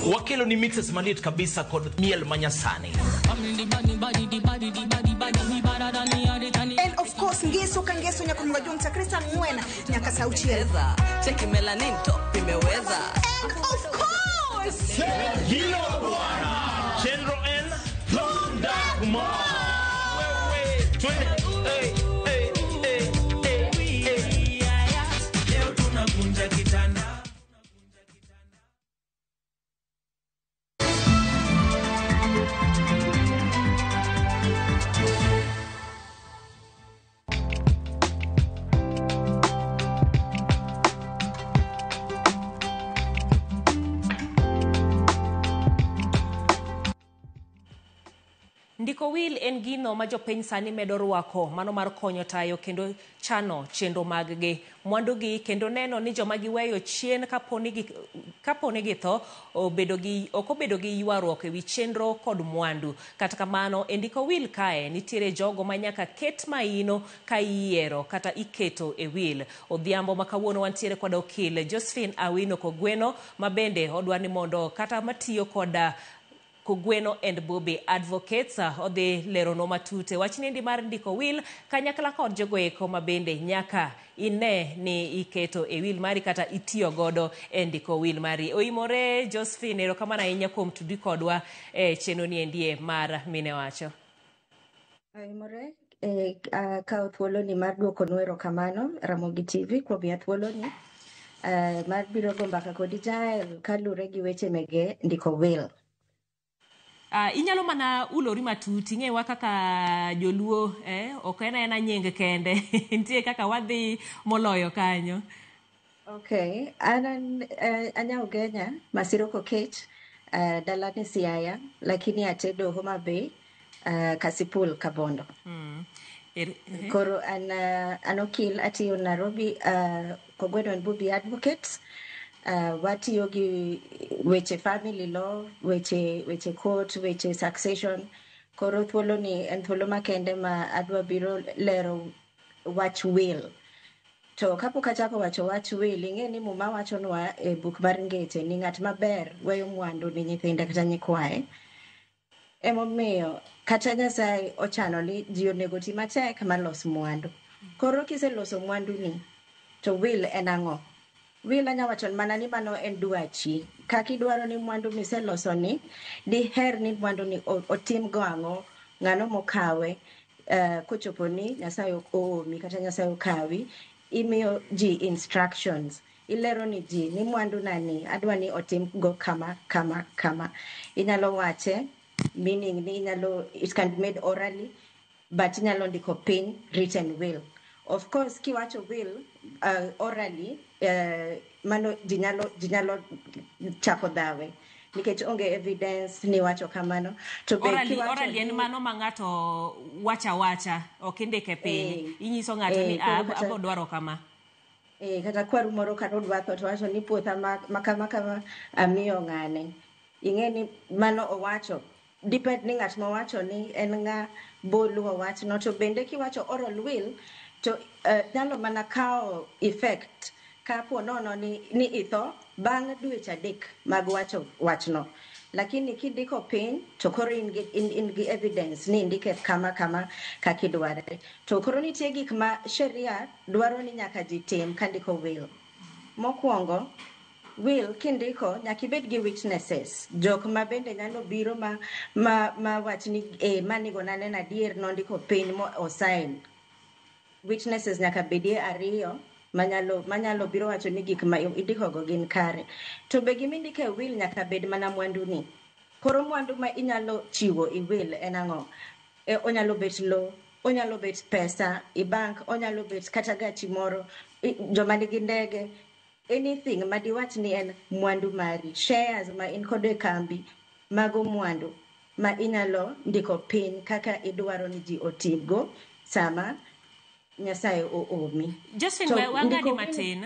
Wakelo ni mixes maliet kabisa kod miel manyasani. And of course ngeso ka ngeso nyaka maduong' chakre saa 4 nyaka saa 6. Cheki melanin top imeweza. And of course Hilo bwana. Chenro en Londa Kumar. Wewe twende. Hey, hey, hey, hey, hey. Leo tunakunja kitanda. Ndiko wil en gino ma jopiny sani medo rwako mano mar konyo tayo kendo chano chenro mag-gi, mwandugi kendo neno ni joma giweyo chien kaponi githo ok obedo gi ywaruok ewi chenro kod mwandu. Kata kamano e ndiko wil kae nitiere jogo ma nyaka ket maino ka iyiero kata iketo e wil. Odhiambo ma kawuono wantiere kod okil Josephine Awino Kogweno ma bende odwa ni mondo kata matiyo koda Kogweno and Bobby Advocates odhi lerono matut e wach niendi mar ndiko wil kanyakla kod jogo eko ma bende nyaka ine ni iketo e wil mari kata itiyo godo e ndiko wil mari. Oimore Josephine, erokamano ahinya kuom tudri kodwa e chenro niendie mar Mine Wacho. Oimore akawo thuoloni mar duokonu erokamano Ramogi TV kuom miya thuoloni mar biro go mbaka kodi Jael kalure gi weche mege ndiko wil. Inyalo mana ulori matut, ing'ewa kaka joluo ok en aena nying kende nitie kaka wadhi moloyo kanyo. Okay, an anya Ugenya, Masiro Kokech, dalani Siaya, lakini atedo Homa Bay, Kasipul, Kabondo. Koro an okil atiyo Nairobi, Kogweno and Bubi Advocates. Watiyo gi weche family law, weche court, weche succession. Koro thuolo ni en thuolo makende ma adwa biro lero wach will. To kapok achako wacho wach will, ing'e ni Muma wachonwa e buk mar Ngeche ni ng'at maber weyo mwandu ni nyithinde kata nyikwaye. Emomiyo kata Nyasaye ochano ni ji onego ti matek malos mwandu. Koro kiseloso mwandu ni, to will en ang'o? Will anya wacho mana ni mano en dwachi. Kaka idwaro ni mwandu miseloso ni, diher ni mwandu ni otim go ang'o, ng'ano mokawe, kochopo ni Nyasaye oomi kata Nyasaye okawi, imiyo ji instructions. Ilero ni ji ni mwandu na ni adwa ni otim go kama, kama, kama. Inyalo wache, meaning ni inyalo, it can be made orally, but inyalo ndiko piny written will. Of course, kiwacho will orally, mano ji nyalo chako dhawe nikech onge evidence ni wacho kamano. To be Orally, kiwacho orally en ni mano ma ng'ato wacha wacha, ok indike piny. Inyiso ng'ato ni abo dwaro kama. Kata kwaru moro kata odwa tho to wacho ni puotha ma kama kama amiyo ng'ane. Ing'e ni mano owacho. Depend ni ng'at mawacho ni en ng'a boluwo wachno. To bende kiwacho oral will, to nyalo mana kawo effect kapo nono ni itho bang' dweche 3 mag wacho wachno. Lakini kindiko piny to koro in gi evidence ni indike kama kama kaka idware. To koro nitie gik ma sheria dwaro ni nyaka ji tim kandiko will. Mokwongo, will kindiko nyaka ibed gi witnesses, jok ma bende nyalo biro ma wach ni manigo naneno adier nondiko piny mo osign. Witnesses nyaka bedie 2 manyalo biro wacho ni gik ma indiko go gin kare. To be gima indiko e will nyaka bed mana mwandu ni. Koro mwandu ma inyalo chiwo e will en ang'o? Onyalo bet lo, onyalo bet pesa e bank, onyalo bet kata gachi moro, joma nigi ndege, anything ma diwach ni en mwandu mari, shares ma in kodo e kambi, mago mwandu ma inyalo ndiko piny kaka idwaro ni ji otimgo sama Nyasaye oomi. Josephine, To we wang'adi ndiko matin.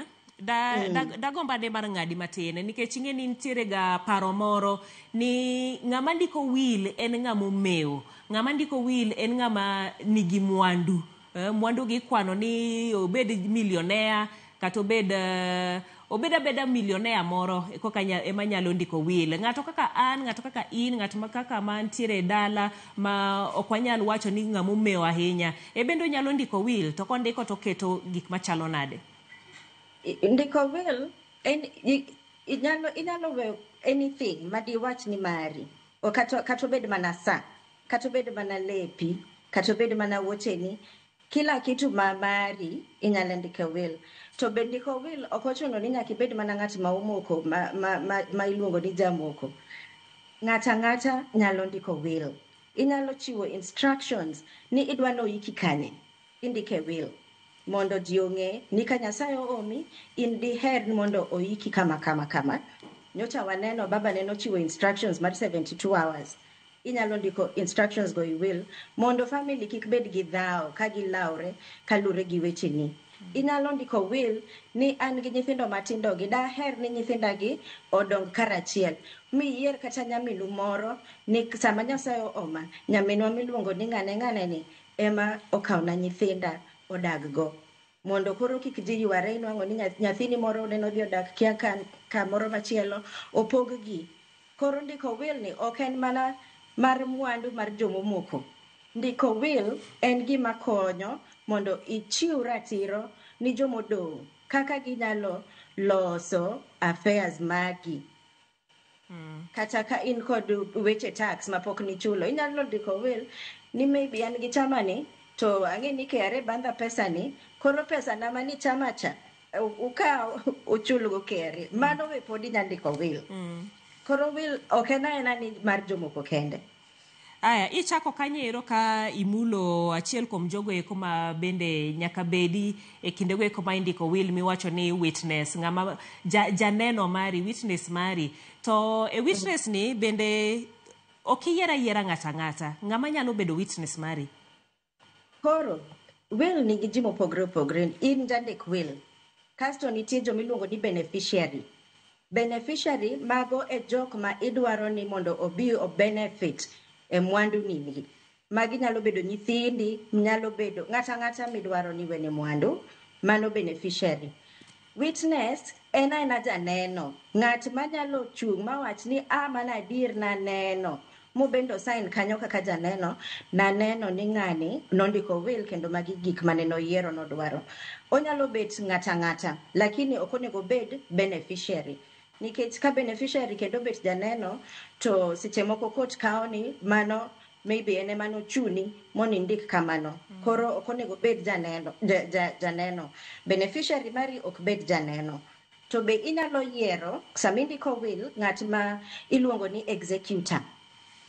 Dagomba de mar ng'adi matin nikech ing'e ni nitiere ga paro moro ni ng'ama ndiko will en ng'ama omewo, ng'ama ndiko will en ng'ama nigi mwandu. Mwandu gi ikwano ni obed millionaire kata obed abeda millionaire moro koka ema nyalo ndiko will. Ng'ato kaka an, ng'ato kaka in, ng'ato ma kaka mantiere e dala ma ok wanyal wacho ni ng'ama omewo ahinya, e bende onyalo ndiko will, to kondiko to oketo gik machalo nade? Ndiko will en inyalo weyo anything ma diwach ni mari. O kata obed mana sa, kata obed mana lepi, kata obed mana wuocheni, kila kitu ma mari inyalo ndiko will. To be ndiko will ok ochuno ni nyaka ibed mana ng'at ma omoko, ma iluongo ni jamoko. Ng'ata ang'ata nyalo ndiko will. Inyalo chiwo instructions ni idwa ni oiki kanye, indike will mondo ji ong'e ni ka Nyasaye oomi, in diher ni mondo oiki kama kama kama. Nyocha waneno baba ne nochiwo instructions mar 72 hours. Inyalo ndiko instructions go i will mondo family kik bed gi dhawo ka gilawre kalure gi wecheni. Inyalo ndiko will ni an gi nyithindo matindo gi daher ni nyithinda gi odong karachiel. Miyier kata nyaminu moro ni sama Nyasaye ooma, nyaminwa miluongo ni ng'ane ng'ane ni ema okawna nyithinda odag go. Mondo koro kik ji yware, inwang'o ni nyathini moro neno dhi odak kia kamoro machielo, opog gi. Koro ndiko will ni ok en mana mar mwandu mar jomomoko. Ndiko will en gima konyo mondo ichiw ratiro ni jomodong' kaka ginyalo loso affairs magi. Kata ka in kod weche tax mapok nichulo, inyalo ndiko will ni maybe an gi chama ni, to ang'e ni KRA bandha pesa ni, koro pesa na mani chama cha, ukaw uchulgo KRA. Mano be pod inyalo ndiko will. Koro will ok en aena ni mar jomoko kende. Aya, ichako kanyo ero ka imulo achiel kuom jogo eko ma bende nyaka bedi e kindego eko ma indiko will miwacho ni witness, ng'ama janeno mari, witness mari. To e witness ni bende ok iyier ayiera ng'ato ang'ata, ng'ama nyalo bedo witness mari? Koro will nigi ji mopogore opogore. In jandik will, kasto nitie jomiluongo ni beneficiary. Beneficiary mago e jok ma idwaro ni mondo obi o benefit e mwandu nini. Magi nyalo bedo nyithindi, nyalo bedo ng'ata ang'ata midwaro ni wene mwandu. Mano beneficiary. Witness en aena janeno. Ng'at manyalo chung' mawach ni a mana adier naneno. Mobendo sign kanyo kaka janeno, naneno ni ng'ani nondiko will kendo magi gik mane noyiero nodwaro. Onyalo bet ng'ata ng'ata, lakini ok onego bed beneficiary. Nikech ka beneficiary kendo bet janeno, to seche moko court kawo ni mano maybe en ema nochuni mondo indik kamano. Koro ok onego bed janeno, janeno. Beneficiary mari ok bed janeno. To be inyalo yiero sama indiko will ng'at ma iluongo ni executor.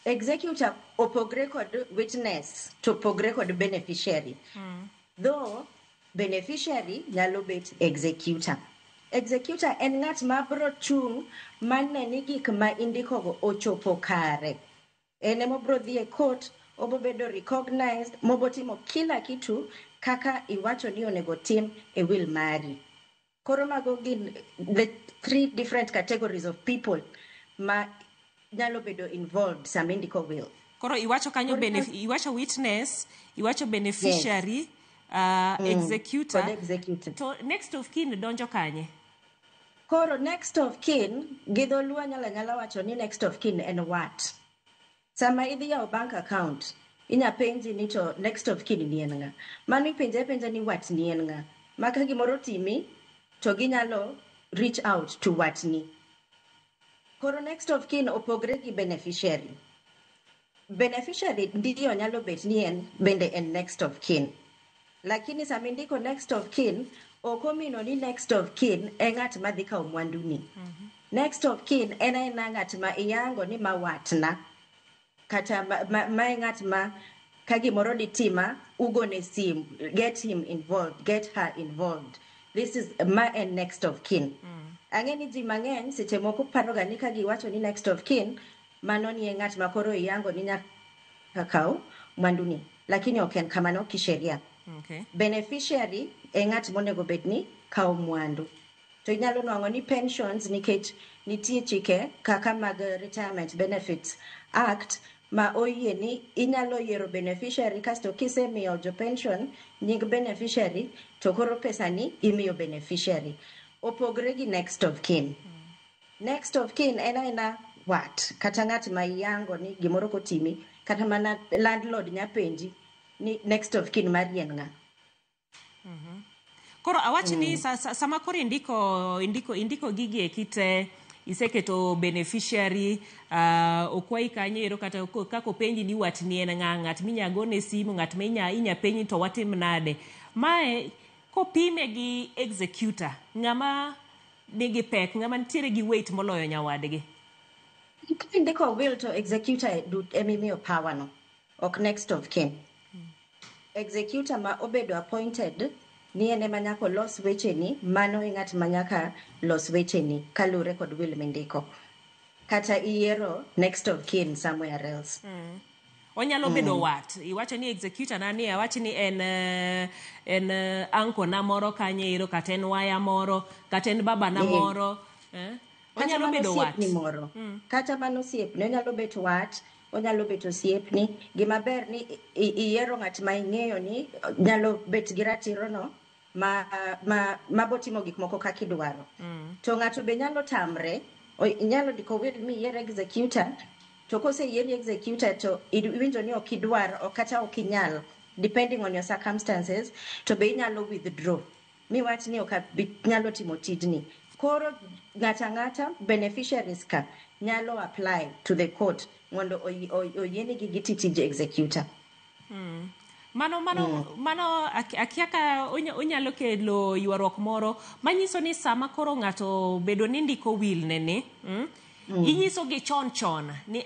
Executor opogre kod witness to opogre kod beneficiary. Though beneficiary nyalo bet executor. Executor en ng'at ma bro chung' mane ni gik ma indikogo ochopo kare. En ema obro dhi e court, obo bedo recognized, mobotimo kila kitu kaka iwacho ni onego tim e will mari. Koro mago gin the three different categories of people ma nyalo bedo involved sama indiko will. Koro iwacho kanyo iwacho witness, iwacho beneficiary, executor. Kod executor. To next of kin donjo kanye? Koro next of kin, gi dholuo anyalo anyala wacho ni next of kin en wat. Sama idhi yawo bank account, inya penji ni to next of kin ni en ng'a. Mano ipenje apenja ni wat ni en ng'a. Ma ka gimoro otimi, to ginyalo reach out to watni. Koro next of kin opogre gi beneficiary. Beneficiary ndiyo nyalo bet ni en bende en next of kin. Lakini sama indiko next of kin, ok omino ni next of kin e ng'at madhi kawo mwanduni. Next of kin en aena ng'at ma iyango ni ma watna. Kata ma e ng'at ma ka gimoro ditima, ugone sim, get him involved, get her involved. This is ma en next of kin. Ang'e ni ji mang'eny seche moko paroga ni ka giwacho ni next of kin, mano ni e ng'at ma koro iyango ni nyaka kaw mwanduni. Lakini ok en kamano kisheria. Beneficiary e ng'at monego bed ni kawo mwandu. To inyalo nwang'o ni pensions nikech nitie chike kaka mag Retirement Benefits Act ma oyie ni inyalo yiero beneficiary kasto kisemiyo jo pension nying beneficiary to koro pesa ni imiyo beneficiary. Opogre gi next of kin. Next of kin en aena wat kata ng'at ma iyango ni gimoro kotimi kata mana landlord nya penji ni next of kin mari en ng'a. Koro awach ni sama koro indiko gigi eki te, iseketo beneficiary, okwayi kanyo ero kata kaka openji ni watni en ng'a, ng'at minya gone simu, ng'at ma inya penji to watim nade. Mae kopime gi executor, ng'ama nigi pek, ng'ama nitiere gi weight moloyo nyawadgi. Kindiko will to executor emimiyo power no, ok next of kin. Executor ma obedo appointed ni en ema nyaka olos wecheni, mano e ng'at ma nyaka los wecheni kaluwore kod will mindiko. Kata iyiero next of kin somewhere else. Onyalo bedo wat. Iwacho ni executor na ni awach ni en uncle na moro kanyo ero, kata en waya moro, kata en baba na moro. Kata Onyalo mana bedo wat. osiepni moro. Kata mana osiepni, onyalo bet wat, onyalo bet osiepni. Gima ber ni iyiero ng'at ma ing'eyo ni nyalo bet gi ratiro no ma botimo gik moko kaka idwaro. To ng'ato be nyalo tamre, inyalo ndiko will miyier executor, to koseyieri executor to iwinjo ni ok idwar, ok kata ok inyal, depending on your circumstances, to be inyalo withdraw. Miwach ni ok abi nyalo timo tijni. Koro ng'ata ng'ata beneficiaries ka nyalo apply to the court mondo oyienegi giti tij executor. Mano akia ka onyalo kelo ywaruok moro manyiso ni sama koro ng'ato bedo ni ndiko will ne ni, inyiso gi chon chon ni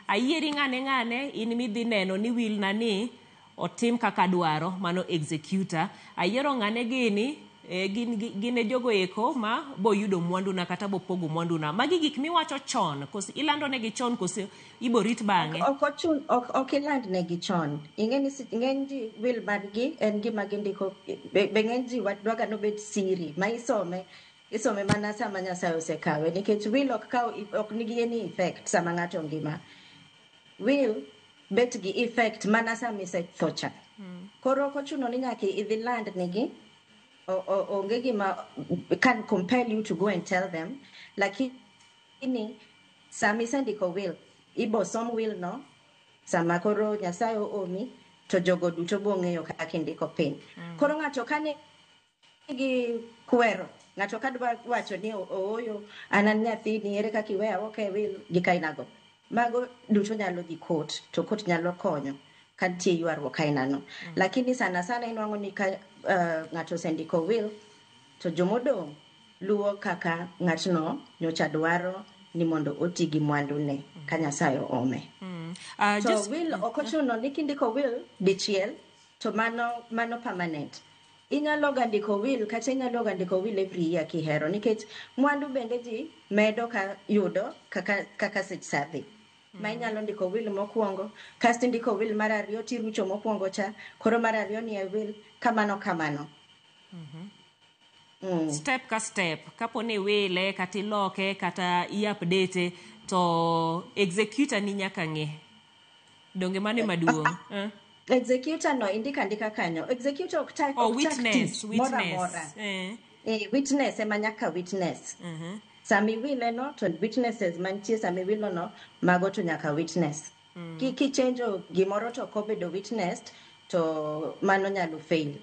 ayieri ng'ane ng'ane in midhi neno ni will na ni otim kaka dwaro, mano executor. Ayiero ng'ane gini, gin e jogo eko ma bo yudo mwanduna kata bo pogo mwanduna. Magi gik miwacho chon, koso ilando negi chon koso ibo rit bang'e? Ok ochun, ok iland negi chon. Ing'e ni ng'eny ji will margi en gima gindiko, be ng'eny ji dwaga nobed siri ma isome mana sama Nyasaye osekawe, nikech will ok kaw, ok nigi any effect sama ng'ato ngima. Will bet gi effect mana sama isetho cha. Koro ok ochuno ni nyaka idhi land negi. Onge gima can compel you to go and tell them, lakini sama isendiko will, ibo som will no sama koro Nyasaye oomi to jogo duto bong'eyo kaka indiko piny. Koro ng'ato kane gi kwero, ng'ato kadwa wacho ni ooyo, an an nyathini, ere kaka iweya ok e will gi kainago, mago duto nyalo dhi court to court nyalo konyo ka nitie ywaruok ainano. Lakini sana sana inwang'o ni ka ng'ato osendiko will to jomodong' luwo kaka ng'atno nyocha dwaro ni mondo oti gi mwandune ka Nyasaye oome. To will ok ochuno ni kindiko will dichiel to mano permanent. Inyalo ga ndiko will kata inyalo ga ndiko will every year kihero, nikech mwandu bende ji medo ka yudo kaka sech sa dhi. Ma inyalo ndiko will mokwongo, kasto indiko will mar ariyo tirucho mokwongo cha, koro mar ariyo ni e will, kamano kamano. Step ka step, kapo ni iwile kata iloke kata i-update to executor ni nyaka ng'e. Donge mano ema duong'? Eh? Executor no indika andika kanyo. Executor ok tak, Oh, ok chak witness, tich moro witness. amora. Eh. Witness ema nyaka witness. Sama iwile no to witnesses mantie sama iwilo no, mago to nyaka witness. Kichenjo gimoro to ok obedo witnessed to mano nyalo fail.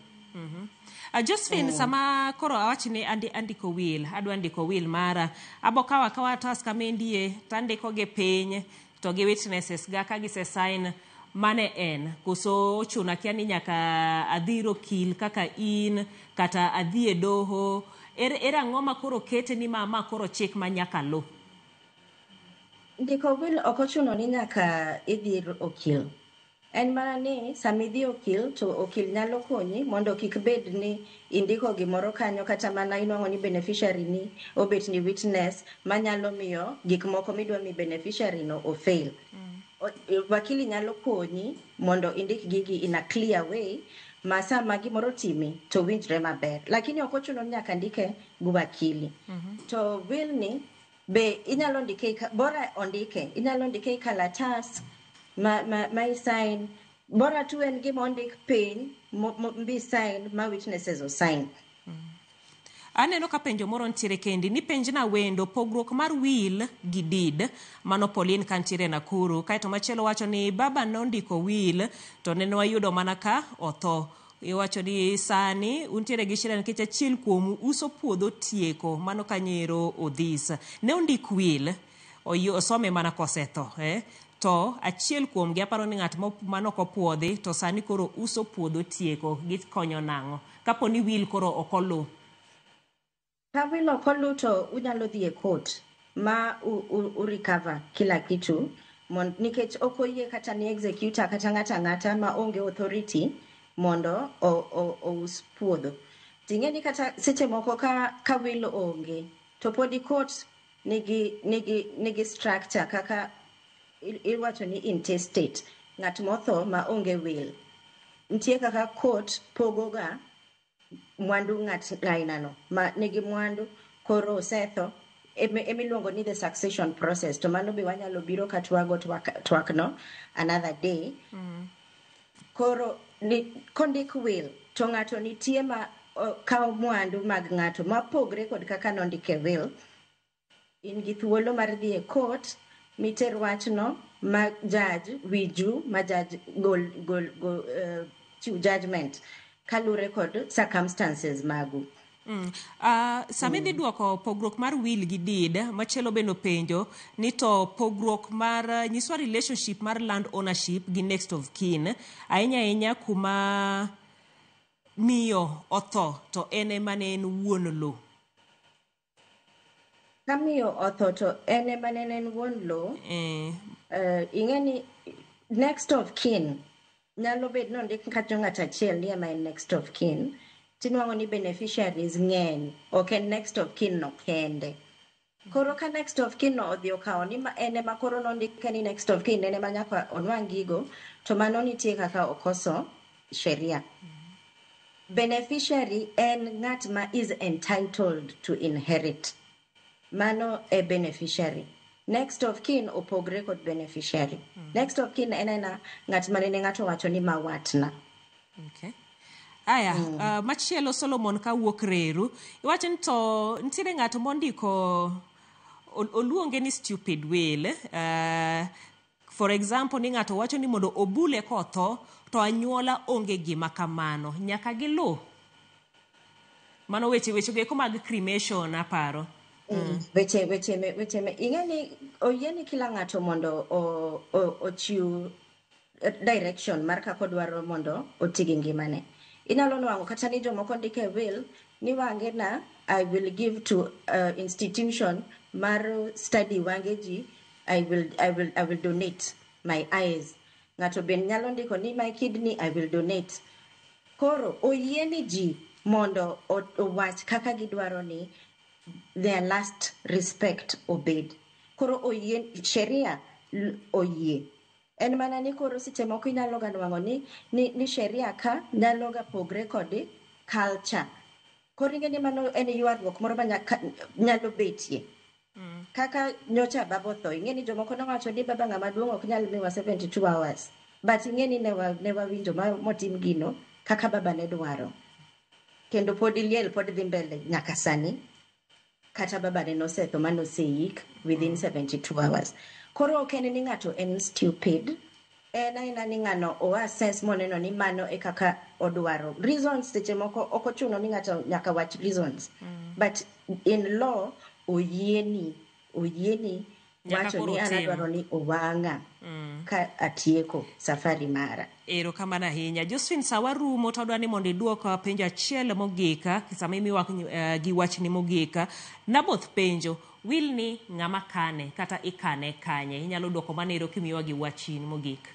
Josephine, sama koro awach ni andiko will, adwa ndiko will mara, abo kawo akawa otas kama endie, tandiko gi piny, to gi witnesses ga ka gise sign, mane en koso ochuno akia ni nyaka adhi ir okil kaka in kata adhi e doho, ere ang'o ma koro kete ni ma koro chik ma nyaka lu? Ndiko will ok ochuno ni nyaka idhi ir okil. En mana ni sama idhi okil to okil nyalo konyi mondo kik bed ni indiko gimoro kanyo kata mana inwang'o ni beneficiary ni obet ni witness manyalo miyo gik moko midwa mi beneficiary no ofail. Wakili nyalo konyi mondo indik gigi in a clear way ma sama gimoro timi to winjre maber. Lakini ok ochuno ni nyaka ndike gi wakili. To will ni be inyalo ndike bora ondike, inyalo ndike e kalatas ma isign, bora tu en gima ondik piny bi sign ma witnesses osign. Aneno ka penjo moro nitiere kendi ni penjna wendo pogruok mar will gi deed, mano Pauline kantiere Nakuru. Kaeto machielo wacho ni baba nondiko will to ne wayudo mana ka otho. Iwacho ni sani untiere gi shida nikech achiel kuomu uso puodho tieko, mano kanyero Odhis. Ne ondik will, osome mana kosetho, eh? To achiel kuomgi aparo ni ng'at manok opuodhi to sani koro uso puodho tieko, gikonyo nang'o? Kapo ni will koro ok oluw. Ka will ok oluw to unyalo dhi e court ma u recover kila kitu nikech ok oyie kata ni executor kata ng'ato ang'ata ma onge authority mondo ous puodho. Ting'e ni kata seche moko ka will onge to podi court nigi structure kaka iwacho ni intestate, ng'at motho ma onge will. Nitie kaka court pogoga mwandu ng'at ainano ma nigi mwandu koro osetho, emiluongo ni the succession process, to mano be wanyalo biro ka twago twak no another day. Koro ni, kondik will to ng'ato nitie ma kawo mwandu mag ng'ato mapogre kod kaka nondike will, in gi thuolo mar dhi e court miter wachno ma judge wiju ma judge gol chiw judgment kalure kod circumstances magu. Sama idhi duoko pogruok mar will gi deed, machielo bende openjo ni to pogruok mar nyiswa relationship mar land ownership gi next of kin, ahinya ahinya kuma miyo otho to en ema ne en wuon lo. Ka miyo otho to en ema ne en wuon lo, ing'e ni next of kin nyalo bet ni ondik kanyo ng'at achiel ni ema en next of kin, tinwang'o ni beneficiaries ng'eny, ok en next of kin no kende. Koro ka next of kin no odhi okawo ni en ema koro nondike ni next of kin, en ema nyaka onwang' gigo, to mano nitie kaka okoso sheria. Beneficiary en ng'at ma is entitled to inherit. Mano e beneficiary. Next of kin opogre kod beneficiary. Next of kin en ena ng'at ma nene ng'ato wacho ni ma watna. Okay. Aya, machielo Solomon kawuok Reru, iwacho ni to nitiere ng'ato mondiko oluonge ni stupid will. For example, ni ng'ato wacho ni mondo obule kotho to anyuola onge gima kamano, nyaka giluw. Mano weche eko mag cremation aparo. Weche ing'e ni oyie ni kila ng'ato mondo ochiw direction mar kaka odwaro mondo oti gi ngimane. Inyalo nwang'o kata ni jomoko ndiko e will ni wange na I will give to institution mar study wange ji, I will donate my eyes. Ng'ato bende nyalo ndiko ni my kidney I will donate. Koro oyie ni ji mondo owach kaka gidwaro ni their last respect obed. Koro oyie, sheria oyie. En mana ni koro seche moko inyalo ga nwang'o ni sheria ka nyalo ga pogre kod culture. Koro ing'e ni mano en ywaruok moro ma nyalo betie. Kaka nyocha baba otho, ing'e ni jomoko nowacho ni baba ng'ama duong' ok nyal miwa 72 hours. But ing'e ni ne wawinjo motim gino kaka baba ne dwaro. Kendo pod liel pod dhi mbele nyaka sani. Kata baba ne nosetho manoseik within 72 hours. Koro ok en ni ng'ato en stupid, en aena ni ng'ano o assess moneno ni mano e kaka odwaro. Reasons seche moko ok ochuno ni ng'ato nyaka wach reasons. But in law oyieni wacho ni an adwaro ni owang'a ka atieko safari mara. Erokamano ahinya. Josephine, sawa rumo to adwa ni mondo iduok penjo achiel mogik, sama imiwa gi wachni mogik. Naboth penjo, will ni ng'ama kane kata ikane kanye? Inyalo duoko mano ero kimiwa gi wachni mogik.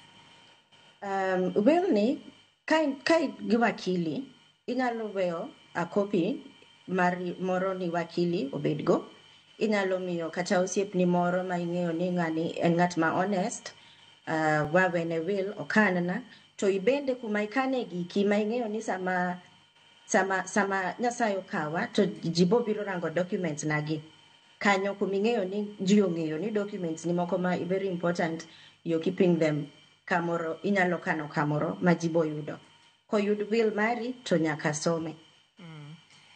Will ni ka gi wakili inyalo weyo a copy mar moro ni wakili obedgo. Inyalo miyo kata osiepni moro ma ing'eyo ni ng'ani en ng'at ma honest, wawene will okanna, to ibende kuma ikane giki ma ing'eyo ni sama Nyasaye okawa to ji biro rango documents nagi. Kanyo kuma ing'eyo ni ji ong'eyo ni documents ni moko ma very important, you're keeping them kamoro, inyalo kano kamoro ma ji boyudo. Koyud will mari to nyaka some.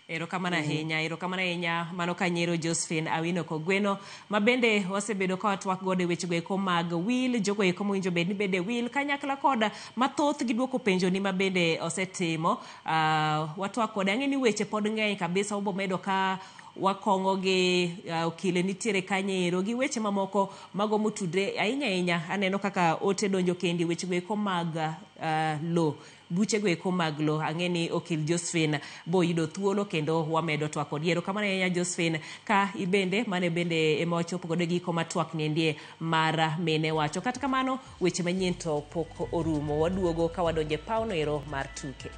Erokamano ahinya, erokamano ahinya. Mano kanyero Josephine Awino Kogweno, ma bende wasebedo ka watwak godo e wechego eko mag will, jogo eko mowinjo bed ni bede will, kanyakla koda mathoth giduoko penjo ni ma bende osetimo. Watwak kode, ang'e ni weche pod ng'eny kabisa, wabomedo ka wakong'o gi okile nitiere kanyero gi weche mamoko mago motudre ahinya ahinya. Aneno kaka ote donjo kendi wechego eko mag lo, buchego eko mag lo. Ang'e ni okil Josephine bo yudo thuolo kendo wamedo twak kodi. Erokamano ahinya Josephine, ka ibende mane bende ema wachopo godo giko ma twak niendie mar mine wacho. Kata kamano weche manyien to pok orumo, waduogo ka wadonje pawno ero mar tuke.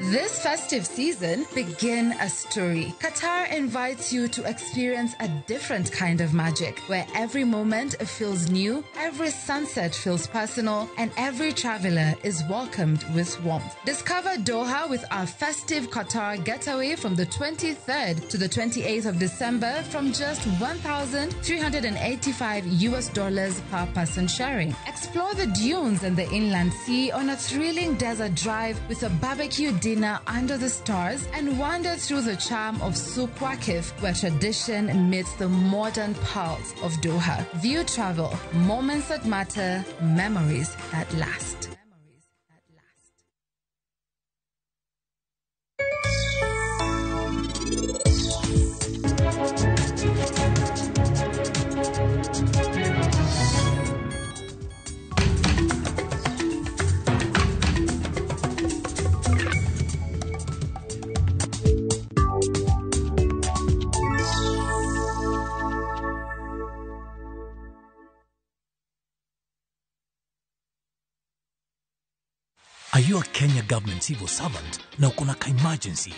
This festive season, begin a story. Qatar invites you to experience a different kind of magic, where every moment feels new, every sunset feels personal, and every traveler is welcomed with warmth. Discover Doha with our festive Qatar getaway from the 23rd to the 28th of December from just $1,385 per person sharing. Explore the dunes and the inland sea on a thrilling desert drive with a barbecue dinner under the stars, and wander through the charm of Souk Waqif, where tradition meets the modern pulse of Doha. View Travel, moments that matter, memories that last. Are you a Kenya government civil servant na uko na ka emergency